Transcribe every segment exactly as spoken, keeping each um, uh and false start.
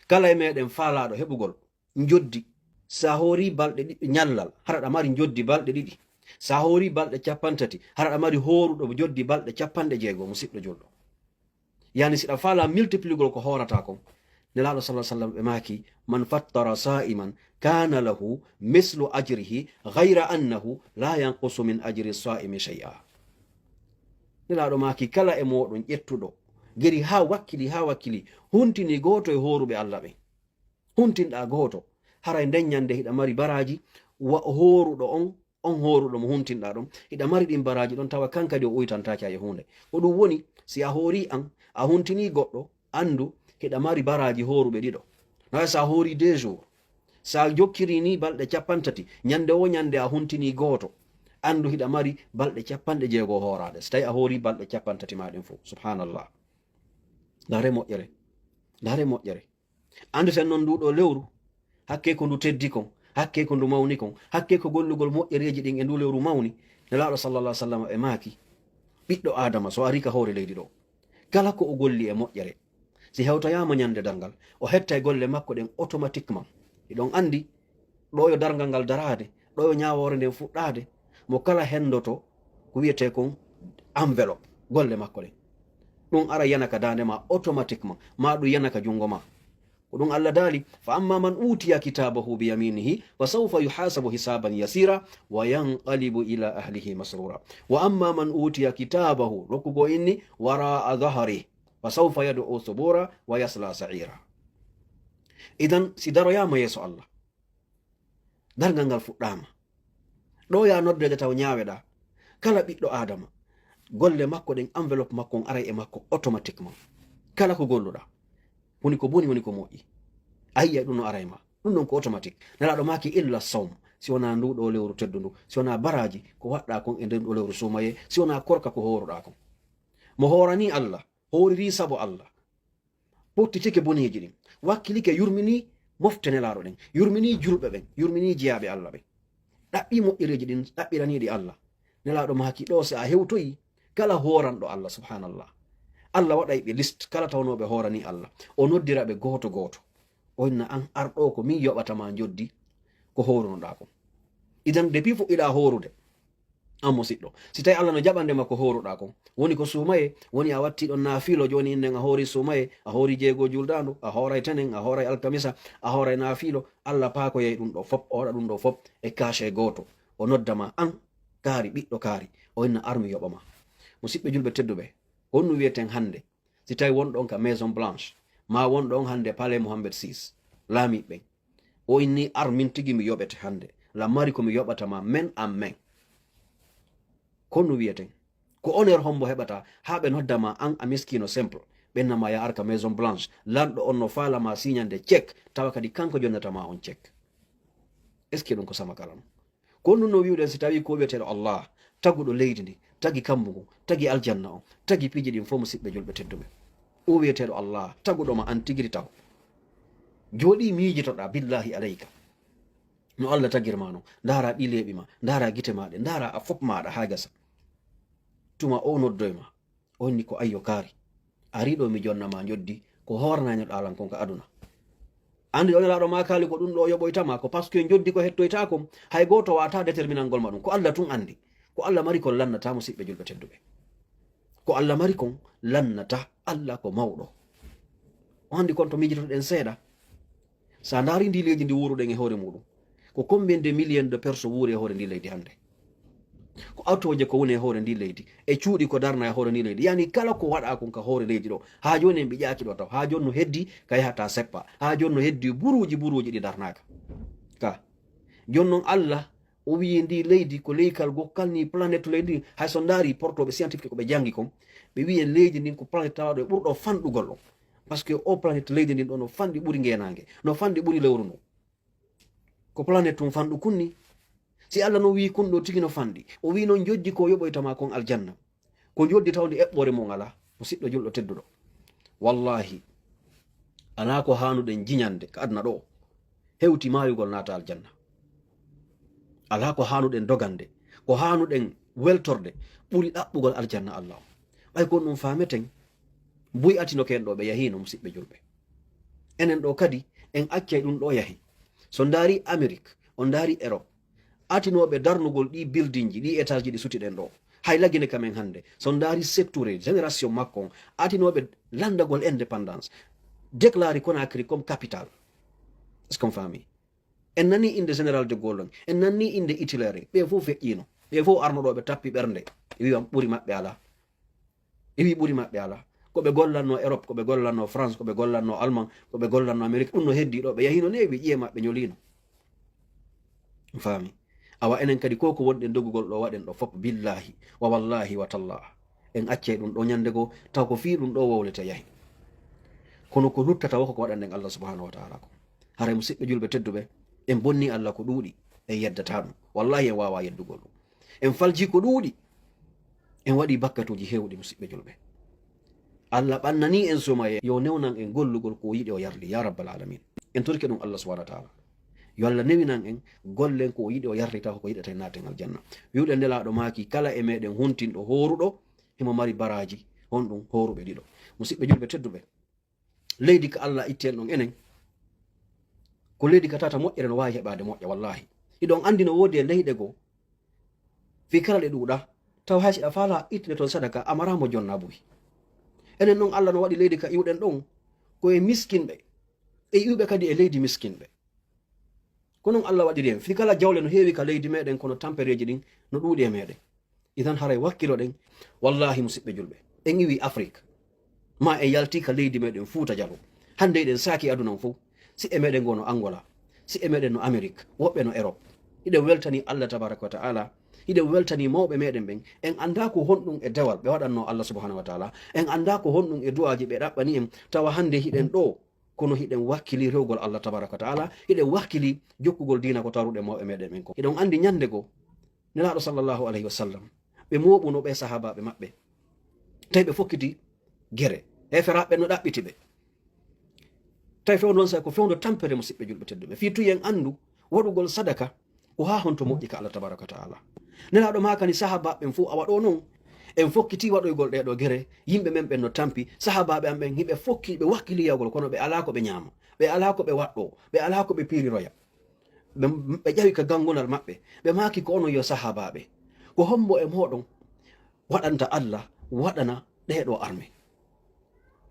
Kala e meɗen faalaaɗo heɓugol njoddi, so a hoori balɗe ɗiɗi ñallal, hara aɗa mari njoddi balɗe ɗiɗi. So a hoori balɗe cappanɗe tati, hara aɗa mari hooruɗo njoddi balɗe capanɗe jeego, musiɗɗo julɗo. Yani, si ɗa faala multiplier gol ko hoorata kon, Nelaaɗo sallallahu alaihi wasallam ɓe maaki, "Man fattara sa'iman kana lahu mislu ajrihi ghayra annahu la yanqusu min ajri sa'imi shay'a." Nelaaɗo maaki, "Kala e mooɗon ƴettuɗo geri haa wakkili, haa wakkili, huntini gooto e hooruɓe Allah ɓen. Huntinɗaa gooto, haray nden ñande hiɗa mari baraaji wa hooruɗo on, on hooruɗo mo huntinɗaa ɗon, hiɗa mari ɗin baraaji ɗon, tawa kan kadi o uytantaake hay huunde." Ko ɗum woni, si a hoori an, a huntini goɗɗo, anndu hiɗa mari baraaji hooruɓe ɗiɗo. No wayi so a hoori deux jours, so a jokkiri ni balɗe cappanɗe tati, ñande wo ñande a huntini gooto, anndu hiɗa mari balɗe capanɗe jeego hooraade, so tawi a hoori balɗe cappanɗe tati ma ɗin fof. Subhanallah. Ndaare moƴƴere. Ndaare moƴƴere. Anndu tan non ndu ɗo lewru, hakke ko ndu teddi kon, hakke ko ndu mawni kon, hakke ko gollugol moƴƴereeji ɗin e ndu lewru mawni. Nelaaɗo sallallahu alaihi wasallam ɓe maaki, "Ɓiɗɗo Aadama, so ari ka hoore leydi ɗo, kala ko o golli e moƴƴere, si hewtoyaama ñande darngal, o hetta e golle makko ɗen automatiquement." Hiɗon anndi, ɗo yo darngal ngal daraade, ɗo yo ñaawoore nden fuɗɗaade, mo kala henndoto ko wiyetee kon enveloppe, golle makko ɗen. Ɗum ara yana ka daande ma automatiquement, ma ɗum yana ka junngo ma. Ko ɗum Allah daali, "Fa amma man utiya kitabahu bi yaminihi, fa sawfa yuhasabu hisaban yasira, wa yanqalibu ila ahlihi masrura. Wa amma man utiya kitabahu," rokkugo inni, "wara'a dhahri, fa sawfa yad'u subura, wa yasla sa'ira." Idan, si daroyaama yeeso Allah, darngal ngal fuɗɗaama. Ɗo ya noddede taw ñaaweɗaa. Kala ɓiɗɗo Aadama, golle makko ɗen, enveloppe makko on aray e makko automatiquement. Kala ko golluɗaa, woni ko boni, woni ko moƴƴi, a yi'ay ɗum no ara e ma. Ɗum ɗon ko automatique. Nelaaɗo maaki, "Illa sawm," si wonaa nduu ɗoo lewru teddundu, si wonaa baraaji ko waɗɗaa kon e nder ɗoo lewru suumayee, si wonaa korka ko hooruɗaa kon. Mo hooranii Allah, hooririi sabu Allah, pottitike boneeji ɗin, wakkilike, yurminii mofte Nelaaɗo ɗen, yurminii julɓe ɓen, yurminii jeyaaɓe Allah ɓen, ɗaɓɓii moƴƴereeji ɗin, ɗaɓɓiranii ɗi Allah. Nelaaɗo maaki, ɗoo si a hewtoyi kala hooranɗo Allah, subhanallah, Allah waɗay ɓe liste, kala tawnooɓe hooranii Allah, o noddira ɓe gooto gooto, o inna, "An, ar ɗoo, ko min yoɓata ma njoddi ko hoorunoɗaa kon." Idan, depuis fuɗɗiɗaa hoorude, an musiɗɗo, si tawi Allah no jaɓande ma ko hooruɗaa kon, woni ko suumayee, woni a watti ɗon naafiilo, jooni innen a hoori suumayee, a hoori jeego juuldaandu, a hooray tenen, a hooray alkamisa, a hooray naafiilo, Allah paakoyay ɗum ɗoo fop, o waɗa ɗum ɗoo fop e cachet gooto, o nodda ma an, kaari, ɓiɗɗo kaari, o inna, "Ar mi yoɓa ma." Musiɗɓe julɓe tedduɓe, honno wiyeten hannde, si tawi wonɗo on ka Maison Blanche, ma wonɗo on hannde Palais Mohammed six, laamiiɓe ɓen, o inni, "Ar min tigi mi yoɓete hannde. La mari ko mi yoɓata ma men an men." Ko no wiyeten? Ko honneur hombo heɓata haa ɓe nodda ma an a miskiino simple? Ɓe inna ma ya ar ka Maison Blanche, lanɗo on no faala ma siñande chèque, tawa kadi kanko jonnata ma on chèque. Est-ce que ɗum ko sama kala non? Ko ɗum no wi'uɗen, si tawi ko wi'eteeɗo Allah, taguɗo leydi ndi, tagi kammu ngu, tagi aljanna on, tagi piiji ɗin fof, musiɗɓe julɓe tedduɓe. O wi'eteeɗo Allah, taguɗo ma an tigiri taw. Jooɗi miijitoɗaa, billahi alayka. No Allah tagir ma non. Ndaara ɗi leeɓi ma, ndaara gite ma ɗe, ndaara a fop maaɗa haa gasa. Tuma o noddoy ma, o inni ko ayyo kaari. Ari ɗo mi jonna ma njoddi, ko hoornaynoɗaa lan kon ka aduna. Anndi o Nelaaɗo ma kaali ko ɗum ɗo yoɓoyta ma, ko parce que njoddi ko hettoyta kon, hay gooto waata déterminangol ma ɗum. Ko Allah tun anndi. Ko Allah mari kon lannata, musiɗɓe julɓe tedduɓe. Ko Allah mari kon lannata, Allah ko mawɗo. O anndi kon to miijitoɗen seeɗa. So a ndaari ndi leydi ndi wuuruɗen e hoore muɗum, ko combien de millions de personnes wuuri e hoore ndi leydi hannde? Ko autoje ko woni e hoore ndi leydi, e cuuɗi ko darna e hoore ndi leydi. Yani kala ko waɗa kon ka hoore leydi ɗo, haa jooni en ɓiƴaaki ɗo taw, haa jooni no heddi ka yahata seppa, haa jooni no heddi buruuji, buruuji ɗi darnaaka. Ka jooni non Allah o wiyi ndi leydi ko leykal gokkal ni, planète leydi ndi, hay so ndaari portooɓe scientifique ko ɓe janngi kon, ɓe wiyi leydi ndin ko planète tawaaɗo e ɓurɗo fanɗugol on. Parce que o planète leydi ndin ɗo no fanɗi ɓuri ngeenaange, no fanɗi ɓuri lewru ndu. Ko planète tun fanɗu kun ni. Si Allah no wiyi kun ɗo tigi no fanɗi, o wiyi noon njoddi ko yoɓoyta ma kon aljanna. Ko njoddi tawndi eɓɓoore mum alaa, musiɗɗo julɗo tedduɗo. Wallahi, alaa ko haanuɗen jiñande ka aduna ɗo, hewti maayugol naata aljanna. Alaa ko haanuɗen dogande, ko haanuɗen weltorde ɓuri ɗaɓɓugol aljanna Allah on. Ɓay kon ɗum faameten, buy atino ken ɗo ɓe yahiino, musiɗɓe julɓe. Enen ɗo kadi, en accay ɗum ɗo yahi. So ndaari Amérique, o ndaari Europe, atinooɓe darnugol ɗi buildingji, ɗi étageji ɗi sutiɗen ɗo. Hay lagine kamen hannde. So ndaari Sékou Touré, génération makko on, atinooɓe lanndagol indépendance, déclaré Conakry comme capitale. Est-ce qu'on faami? En nani innde Général de Gaulle on, en nani innde Hitler, ɓe fof feƴƴiino. Ɓe fof arno ɗo ɓe tappi ɓernde. Ɓe wi'a ɓuri maɓɓe alaa. Ɓe wi'i ɓuri maɓɓe alaa. Ko ɓe gollanno Europe, ko ɓe gollanno France, ko ɓe gollanno Allemagne, ko ɓe gollanno Amérique, ɗum no heddi ɗo, ɓe yahino neewi, ƴi'e maɓɓe ñoliino. On faami? Awa enen kadi ko ko wonɗen doggugol ɗo waɗen ɗo fof, billahi, wa wallahi, wa tallah. En accay ɗum ɗo ñande goo, taw ko fii ɗum ɗo wowlete yahi. Kono ko luttata wo ko ko waɗanɗen Allah subhanahu wa ta'ala ko. Haray musiɓɓe julɓe tedduɓe, en bonni Allah ko ɗuuɗi, en yeddata ɗum. Wallahi en waawa yeddugol ɗum. En falji ko ɗuuɗi. En waɗi bakkatuuji heewɗi, musiɓɓe julɓe. Allah ɓannanii en sumaye, yo newnan en gollugol ko o yiɗi o yarli, ya rabbal alamin. En torike ɗum Allah subhanahu wa ta'ala. Yo Allah newinan en gollen ko o yiɗi o yarli, taw ko yiɗata en naaten aljanna. Wi'uɗen Nelaaɗo maaki, kala e meɗen huntinɗo hooruɗo, himo mari baraaji, honɗum hooruɓe ɗiɗo. Musiɓɓe julɓe tedduɓe, leydi ka Allah itti en ɗon enen, ko leydi ka tata moƴƴere no waawi heɓaade moƴƴa, wallahi. Hiɗon anndi no woodi e leyɗe goo, fii kala ɗe ɗuuɗa, taw hay si ɗa faalaa ittude toon sadaka, a maraa mo jonnaa buy. Enen noon Allah no waɗi leydi ka iwɗen ɗon, ko e miskinɓe, e iwɓe kadi e leydi miskinɓe. Ko noon Allah waɗiri en, fii kala jawle no heewi ka leydi meɗen, kono tampereeji ɗin no ɗuuɗi e meɗen. Idan haray wakkiloɗen, wallahi musiɓɓe julɓe, en iwi Afrik, ma en yalti ka leydi meɗen Fuuta Jaloo. Hannde eɗen saaki aduna on fof. Si'e meɗen goo no Angola, si'e meɗen no Amérique, woɓɓe no Europe. Hiɗen weltani Allah tabaraka wa ta'ala, hiɗen weltani mawɓe meɗen ɓen. En anndaa ko honɗum e dewal ɓe waɗannoo Allah subhanahu wa ta'ala. En anndaa ko honɗum e du'aaji ɓe ɗaɓɓani en, tawa hannde hiɗen ɗoo, kono hiɗen wakkili rewgol Allah tabaraka wa ta'ala, hiɗen wakkili jokkugol diina ko tawruɗen mawɓe meɗen ɓen kon. Hiɗon anndi ñande goo, Nelaaɗo sallallahu alayhi wa sallam, ɓe mooɓuno ɓe sahaabaaɓe maɓɓe. Tawi ɓe fokkiti gere. Heeferaaɓe ɓen no ɗaɓɓiti ɓe. Tawi fewndo on say ko fewndo tampere, musiɓɓe julɓe tedduɓe. Fii tun en anndu waɗugol sadaka ko haa honto moƴƴi ka Allah tabaraka wa ta'ala. Nelaaɗo maakani sahaabaaɓe ɓen fof, awa ɗoo non, en fokkiti waɗoygol ɗee ɗoo gere, yimɓe men ɓen no tampi, sahaabaaɓe am ɓen hiɓe fokki, ɓe wakkili yahugol, kono ɓe alaa ko ɓe ñaama, ɓe alaa ko ɓe waɗɗoo, ɓe alaa ko ɓe piiriroya. Ɓe, ɓe ƴawi ka ganngunal maɓɓe, ɓe maaki ko onon yo sahaabaaɓe, ko hombo e mooɗon waɗanta Allah, waɗana ɗee ɗoo arme?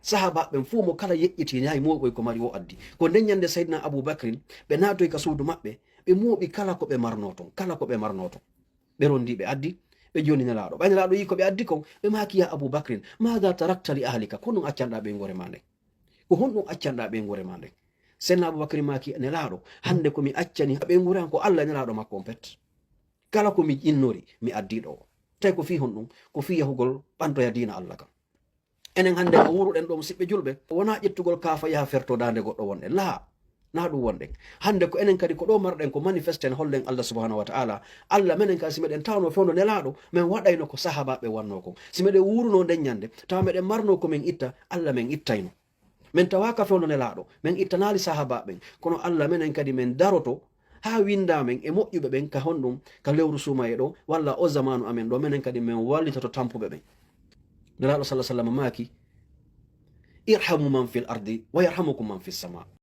Sahaabaaɓe ɓen fof mo kala yeƴƴiti, yahi mooɓoy ko mari o addi. Ko nden ñande Sayyidina Abu Bakrin, ɓe naatoy ka suudu maɓɓe, ɓe mooɓi kala ko ɓe marnoo ton, kala ko ɓe marnoo ton. Ɓe rondi, ɓe addi, ɓe joni Nelaaɗo. Ɓay Nelaaɗo yii ko ɓe addi kon, ɓe maaki, "Ya Abu Bakrin, maada tarakta li ahlika?" Ko honɗum accanɗaa ɓeynguure maa nden? Ko honɗum accanɗaa ɓeynguure maa nden? Senna Abu Bakrin maaki, "Nelaaɗo, hannde ko mi accani ɓeynguure an ko Allah e Nelaaɗo makko on pet. Kala ko mi innori, mi addi ɗoo." Tawi ko fii honɗum? Ko fii yahugol ɓantoya diina Allah kan. Enen hannde ko wuuruɗen ɗoo, musiɓɓe julɓe, wonaa ƴettugol kaafa yaha ferto daande goɗɗo wonɗen. Laa, naa ɗum wonɗen. Hannde ko enen kadi ko ɗoo marɗen ko manifeste en hollen Allah subhanahu wa ta'ala. Allah menen kadi si meɗen tawno fewndo Nelaaɗo, men waɗayno ko sahaabaaɓe wannoo kon. Si meɗen wuuruno nden ñande, tawa meɗen marno ko men itta, Allah men ittayno. Men tawaaka fewndo Nelaaɗo, men ittanaali sahaabaaɓe ɓen, kono Allah menen kadi men daroto haa winnda men e moƴƴuɓe ɓen ka honɗum, ka lewru suumaye ɗoo, walla o zamaanu amen ɗoo, menen kadi men wallitoto tampuɓe ɓen. Nelaaɗo sallallahu alaihi wasallam maaki, "Irhamu man fil ardi wa yarhamukum man fis sama."